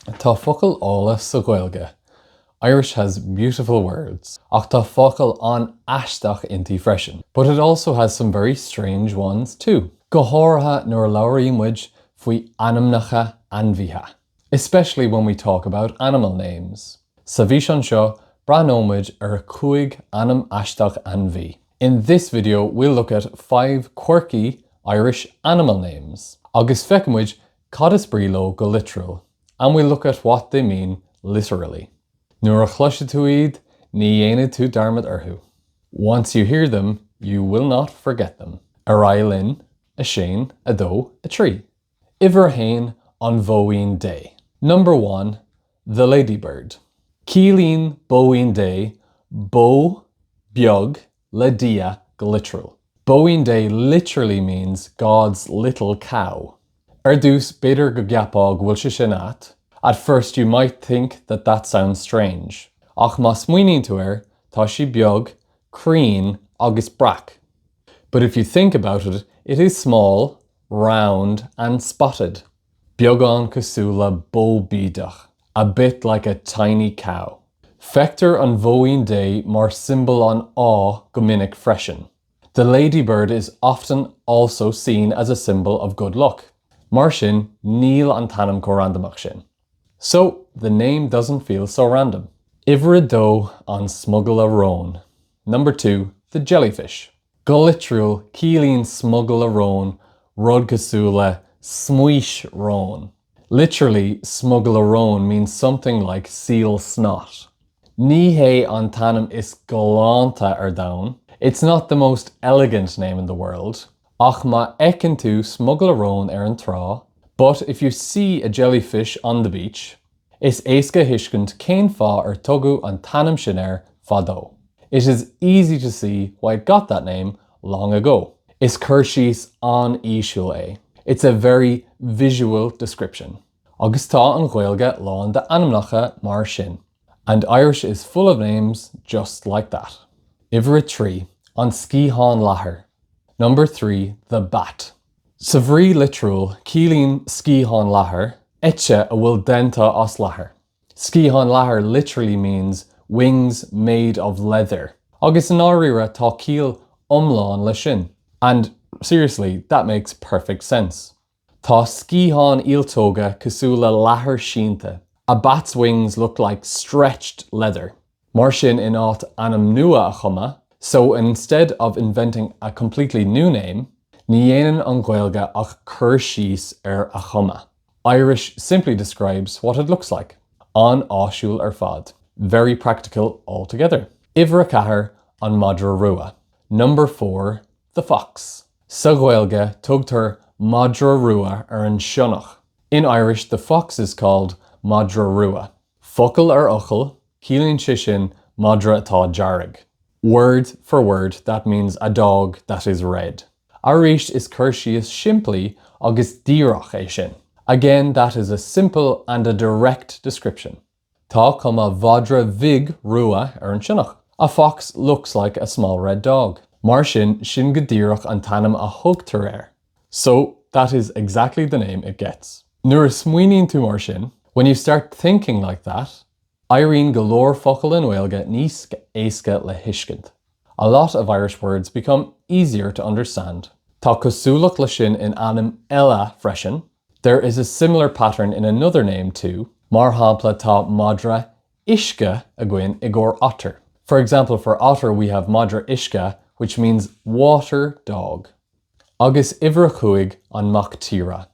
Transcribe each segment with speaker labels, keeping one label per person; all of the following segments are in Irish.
Speaker 1: Tá focail áille sa Ghaeilge, Irish has beautiful words, ach tá focail an-aisteach inti freisin, but it also has some very strange ones too. Go háirithe nuair a labhraíonn muid faoi ainmneacha ainmhithe, especially when we talk about animal names. Sa bhfíseán seo, breathnóidh muid ar 5 ainm aisteach ainmhí. In this video, we'll look at 5 quirky Irish animal names. Agus feicfidh muid cad is brí leo go litriúil, and we'll look at what they mean literally. Nuair a chloisfidh tú iad, ní dhéanfaidh tú dearmad orthu. Once you hear them, you will not forget them. Ar aghaidh linn, 1, 2, 3. Uimhir 1, An Bhóín Dé. Number 1, The Ladybird. Ciallaíonn Bóín Dé bó beag le Dia go litriúil. Bóín Dé literally means God's little cow. Ar dtús, b'fhéidir go gceapfá go bhfuil sé sin ait, at first you might think that that sounds strange. Ach má smaoiníonn tú air, tá sí beag, cruinn agus breac. But if you think about it, it is small, round and spotted. Beagán cosúil le bó bídeach, a bit like a tiny cow. Feictear an Bhóín Dé mar siombail an ádh go minic freisin. The ladybird is often also seen as a symbol of good luck. Mar sin, níl an t-ainm chomh randamach sin. So, the name doesn't feel so random. Uimhir 2, an smugairle róin. Number 2, the jellyfish. Go litriúil, ciallaíonn smugairle róin rud cosúil le smaois róin. Literally, smugairle róin means something like seal snot. Ní hé an t-ainm is galánta ar domhan, it's not the most elegant name in the world, ach má fheiceann tú smugairle róin ar an trá, but if you see a jellyfish on the beach, Is éasca a thuiscint cén fáth ar tugadh an t-ainm sin air fadó. It is easy to see why it got that name long ago. Is cur síos an-fhísiúil é. It's a very visual description. Agus tá an Ghaeilge lán d'ainmneacha mar sin. And Irish is full of names just like that. Uimhir 3, an sciathán leathair. Number 3, the bat. Sa bhrí litriúil, ciallaíonn sciathán leathair, eite a bhfuil déanta as leathar. Sciathán leathair literally means wings made of leather. Agus i ndáiríre tá ciall iomlán leis sin. And seriously, that makes perfect sense. Tá sciatháin ialtóga cosúil le leathar sínte. A bat's wings look like stretched leather. Mar sin in áit ainm nua a chumadh, so instead of inventing a completely new name, ní dhéanann an Ghaeilge ach cur síos ar a chuma. Irish simply describes what it looks like. An-áisiúil ar fad. Very practical altogether. Uimhir 4, an madra rua. Number 4, the fox. Sa Ghaeilge tugtar madra rua ar an sionnach. In Irish the fox is called madra rua. Focal ar fhocal, ciallaíonn sé sin madra atá dearg. Word for word, that means a dog that is red. Arís is cur síos simplí agus díreach é sin. Again, that is a simple and a direct description. Tá cuma mhadra bhig rua ar an sionnach. A fox looks like a small red dog. Mar sin, sin go díreach an t-ainm a thugtar air. So, that is exactly the name it gets. Nuair a smaoiníonn tú mar sin, when you start thinking like that, éiríonn go leor focal i nGaeilge níos éasca le thuiscint. A lot of Irish words become easier to understand. Tá cosúlacht leis sin in ainm eile freisin, there is a similar pattern in another name too, mar shampla tá madra uisce againn i gcomhair otter. For example, for otter we have madra uisce which means water dog. Agus uimhir 5 an mac tíre,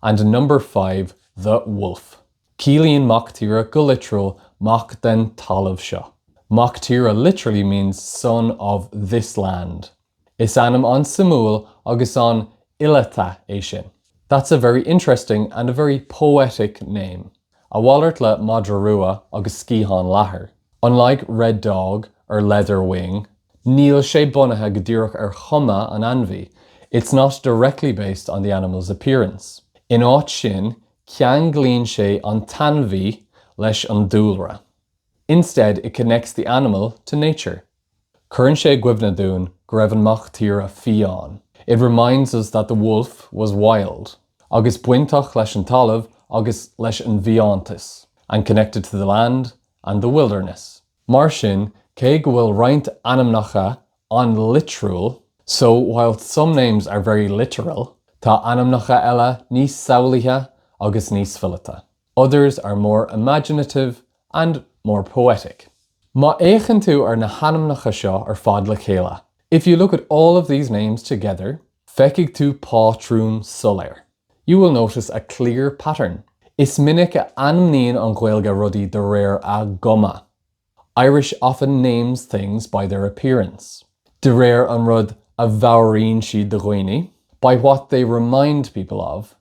Speaker 1: and number 5 the wolf. Ciallaíonn mac tíre go litriúil mac den talamh seo. Mac tíre literally means son of this land. Is ainm an-suimiúil agus an-fhileata é sin. That's a very interesting and a very poetic name. A mhalairt le madra rua agus sciathán leathair. Unlike red dog or leather wing, níl sé bunaithe go díreach ar chuma an ainmhí, it's not directly based on the animal's appearance. In áit sin, ceanglaíonn sé an t-ainmhí leis an dúlra. Instead, it connects the animal to nature. Cuireann sé i gcuimhne dúinn go raibh an mac tíre fiáin. It reminds us that the wolf was wild. Agus bainteach leis an talamh agus leis an bhfiántas, and connected to the land and the wilderness. Mar sin, cé go bhfuil roinnt ainmneacha an-litriúil, so while some names are very literal, tá ainmneacha eile níos samhlaíche agus níos fileata. Others are more imaginative and more poetic. Má fhéachann tú ar na hainmneacha seo ar fad le chéile, if you look at all of these names together, feicfidh tú pátrún soiléir. You will notice a clear pattern. Is minic a ainmníonn an Ghaeilge rudaí de réir a gcuma. Irish often names things by their appearance. De réir an rud a mheabhraíonn siad do dhaoine, by what they remind people of,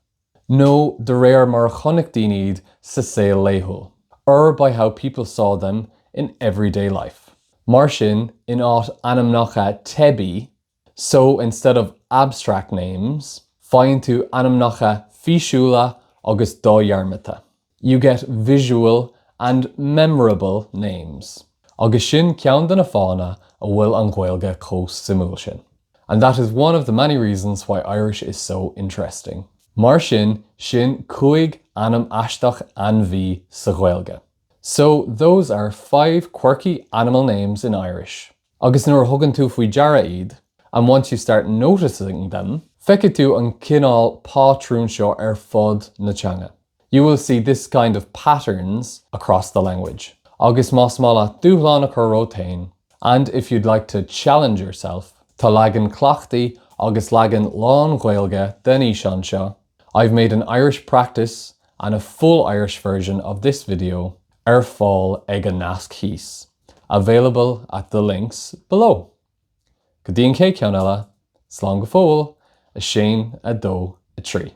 Speaker 1: nó de réir mar a chonaic daoine iad sa saol laethúil, or by how people saw them in everyday life. Mar sin, in áit ainmneacha teibí, So, instead of abstract names, faigheann tú ainmneacha físiúla agus dodhearmadta. You get visual and memorable names. Agus sin ceann de na fáthanna a bhfuil an Ghaeilge chomh suimiúil sin. And that is one of the many reasons why Irish is so interesting. Mar sin, sin 5 ainm aisteach ainmhí sa Ghaeilge. So, those are 5 quirky animal names in Irish. Agus nuair a thugann tú faoi deara iad, and once you start noticing them, feicfidh tú an cineál pátrúin seo ar fud na teanga. You will see this kind of patterns across the language. Agus más maith leat dúshlán a chur ort féin, and if you'd like to challenge yourself, tá leagan cleachtaidh agus leagan lán-Ghaeilge den fhíseán seo, I've made an Irish practice and a full Irish version of this video ar fáil ag an nasc thíos. Available at the links below. Go dtí an chéad cheann eile, slán go fóill, 1, 2, 3.